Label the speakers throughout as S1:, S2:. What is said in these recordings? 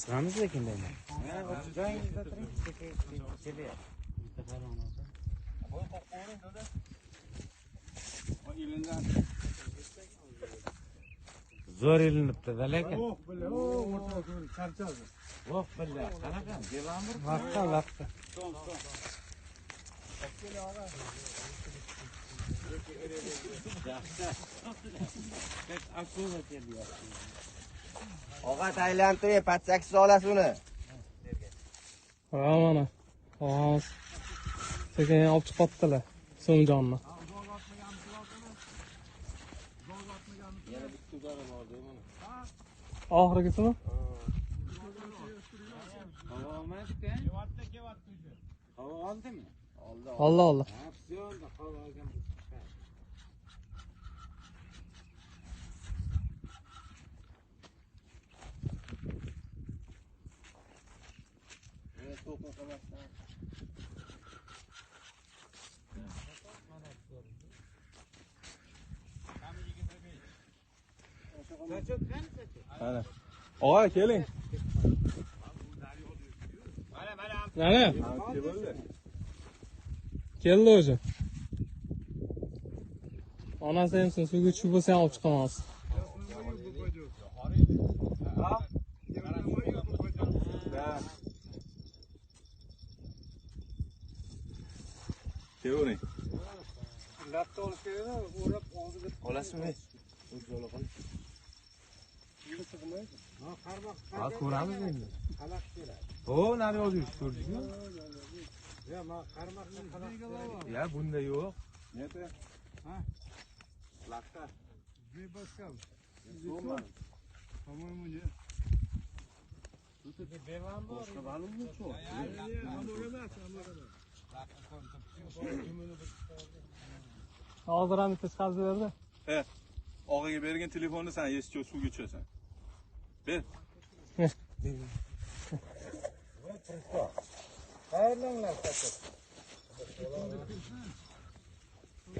S1: Sig'amiz lekin deyman. Joyingizda turing, kelyapti. Zo'r ilinibdi-da lekin.
S2: Oh billa, o'rtada ko'ring, charchadi.
S1: Oh billa, qanaqa? Belamir.
S3: Vaqtda, vaqtda.
S1: Akula kelyapti.
S4: Og'a aylantiring, patsaksiz olasiz uni.
S3: Ha, mana. Og'amiz sekin olib chiqyaptilar so'mjonni. Oxirgisimi?
S1: Havo olmadik-ku? Havo oldimi?
S3: Oldi, oldi.
S1: Ha, oldi, havo olgan.
S5: Mana. Og'a keling.
S3: Mana. Keldi o'zi. Onasi emsin, suvga tushib bo'lsa ham olib chiqaman hozir.
S5: Kevering.
S2: Latta olib keladi, o'rab og'ziga
S4: Olasizmi?
S6: Ha, ko'ramiz endi. O, nari yo'q yurishdi, ko'rdingizmi? Ya, bunda yo'q.
S5: Neta? Ha? Latta.
S2: По-моему, нет.
S3: Hozir ham bitta chiqarib berdi.
S5: Og'aga bergan telefonni sen yechib suvga tushasan. Ber.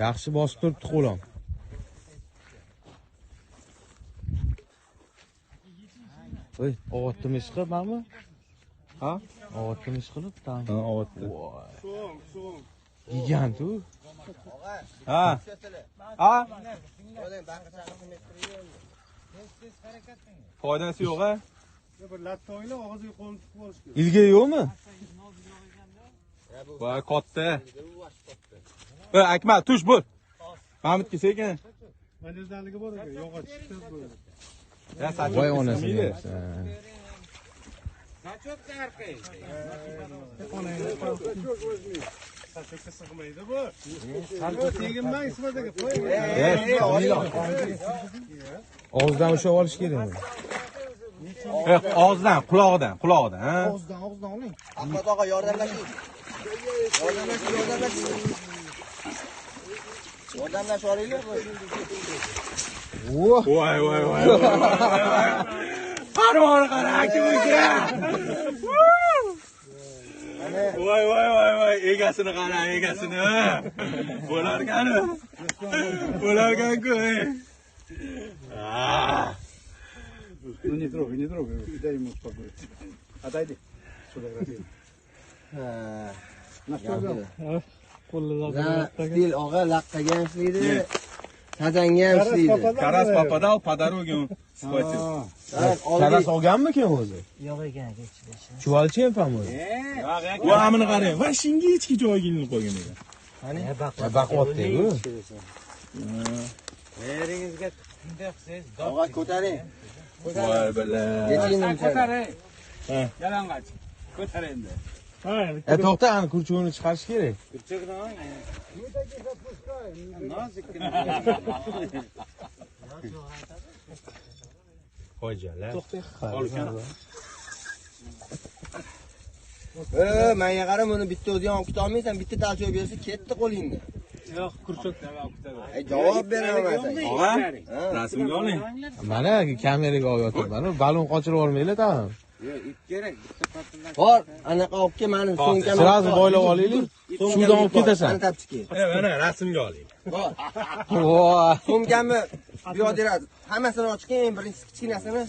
S6: Yaxshi bosib turibdi qo'lim. Voy, og'atdimi ish qilib, manmi?
S5: Ha?
S6: Og'atdimi ish qilib, tam.
S5: Ha, og'atdi.
S2: So'ng, so'ng.
S6: Gigant u.
S5: Ha. Ha? Foydasi yo'q a?
S2: Bir latta o'yla, og'ziga qo'lni tiqib olish kerak.
S6: Ilga yo'qmi?
S5: Voy, katta. Ey, Akmal, tush bo'l. Mahmudga sekin.
S2: Manezdanligi bor ekan, yog'och tez bo'ladi.
S5: Ya,
S6: Voy onasini.
S2: Sachokka sig'maydi bu. Teginmang sizlarga, qo'ying.
S6: Og'zidan ushlab olish kerak.
S5: Ey, og'zidan, qulog'idan, qulog'idan, ha?
S2: Og'zidan, og'zidan oling.
S4: Ahmad og'a yordamlashing. Yordamlashing, yordamlashing. Yordamlashib olinglar.
S5: Voy, voy, voy. Qarmoni qara, kim ekan? Voy, voy, voy, voy, egasini qara, egasini. Bo'larkan-ku. Bo'larkan-ku.
S2: Ну не трогай, не трогай, дай ему успокоиться. Отойди. Сфотографируй. На что взял?
S3: Qo'lida
S4: Stil og'a laqqaga ham ishlaydi, sazanga ham ishlaydi.
S5: Карась попадал, по дороге он схватил.
S6: Karas olganmikin o'zi?
S1: Yo'q ekan, ichida.
S6: Chuvalchi ham по-моему.
S5: Voy, amini qarang. Voy, shinga ichki joyiga ilinib qolgan ekan.
S6: Baquvvatdi-ku.
S1: Yeringizga bunday qilsangiz,
S4: Og'a ko'taring.
S5: Voy bala.
S4: Ko'taring.
S1: Yalang'och. Ko'tar endi.
S6: E, to'xta, ani kurchug'ini chiqarish kerak.
S1: Kurchug'ini oling. Nozikkina.
S6: Hocalar.
S4: Menga qara, buni bitta o'zi ham keta olmaysan, bitta talchoy bersa ketdi qo'lingda.
S3: Yo'q, kurchuk.
S4: Javob beraman senga.
S5: Og'a, rasmga oling.
S6: Mana kameraga olyapman. Balon qochirib olmanglar tamam.
S1: Yo'q, ip kerak, bitta patillar.
S4: Bor, anaqa olib kel, mani sumkam.
S6: Sразу boylab olaylik. Suvdan olib ketasan.
S4: Mana tapchiki.
S5: Mana rasmga oling.
S4: Bor.
S6: Voy.
S4: Sumkamni bu yoqda hammasini oching, eng birinchisi kichkinasini.